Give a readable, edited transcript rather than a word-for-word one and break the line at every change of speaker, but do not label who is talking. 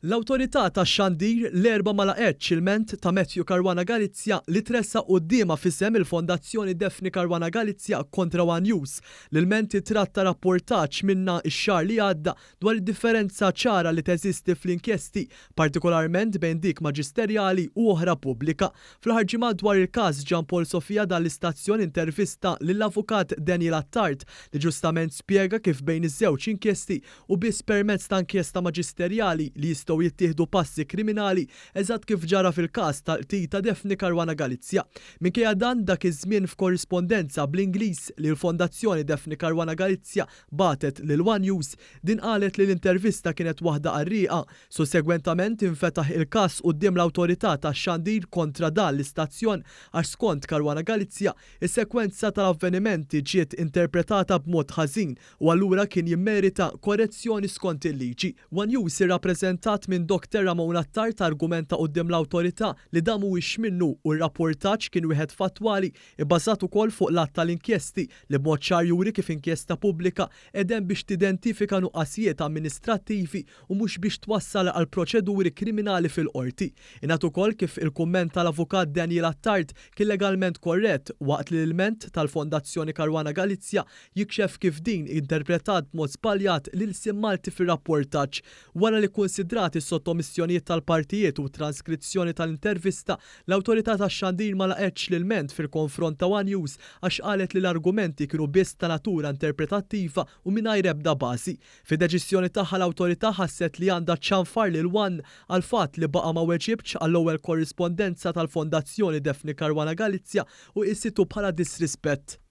L-Awtorità tax-Xandir l-Erbgħa ma laqgħetx ilment ta' Matthew Caruana Galizia li tressaq quddiemha f'isem il-Fondazzjoni Daphne Caruana Galizia kontra one News. L-ilment ittratta rapportaġġ minnha x-xahar li għadda dwar id-differenza ċara li teżisti fl-inkjesti, partikolarment bejn dik maġisterjali u oħra pubblika. Fl-aħħar ġimgħat dwar il-każ Jean Paul Sofia dan l-istazzjon intervista lill-Avukat Daniel Attard li ġustament spjega kif bejn iż-żewġ inkjesti u biss permezz ta' inkjesta maġisterjali li jistgħu jittieħdu passi kriminali eżatt kif ġara fil-każ tal-qtil ta' Daphne Caruana Galizia. Minkejja dan, dak iż-żmien f'korrispondenza bl-Ingliż li l-Fondazzjoni Daphne Caruana Galizia bagħtet lil one News, din qalet li l-intervista kienet waħda qarrieqa. Sussegwentament infetaħ il-każ quddiem l-Awtorità tax-Xandir kontra dan l-istazzjon għax skont Caruana Galizia, is-sekwenza tal-avvenimenti ġiet interpretata b'mod ħażin u allura kien jimmerita korrezzjoni skont il-liġi. One News irrappreżentat minn Doctor Ramon Attard argumenta quddiem l-Awtorità li dan mhuwiex minnu u r-rapportaġġ kien wieħed fattwali ibbażat ukoll fuq l-att tal-inkjesti li b'mod ċar juri kif inkjesta pubblika qiegħda hemm biex tidentifika nuqqasijiet amministrattivi u mhux biex twassal għal proċeduri kriminali fil-Qorti. Ingħad ukoll kif il-kumment tal-Avukat Daniel Attard kien legalment korrett waqt li l-ilment tal-Fondazzjoni Caruana Galizia jikxef kif din interpretat b'mod żbaljat l-ilsien Malti fir-rapportaġġ. Wara li kkunsidrat is-sottomissjonijiet tal-partijiet u t-transkrizzjoni tal-intervista, l-Awtorità tax-Xandir ma laqgħetx l-ilment fil-konfront ta' one News għax qalet li l-argumenti kienu biss ta' natura interpretattiva u mingħajr ebda bażi. Fid-deċiżjoni tagħha l-Awtorità ħasset li għandha ċċanfar lil one għall-fatt li baqa' ma weġibtx għall-ewwel korrispondenza tal-Fondazzjoni Daphne Caruana Galizia u qisitu bħala disrispett.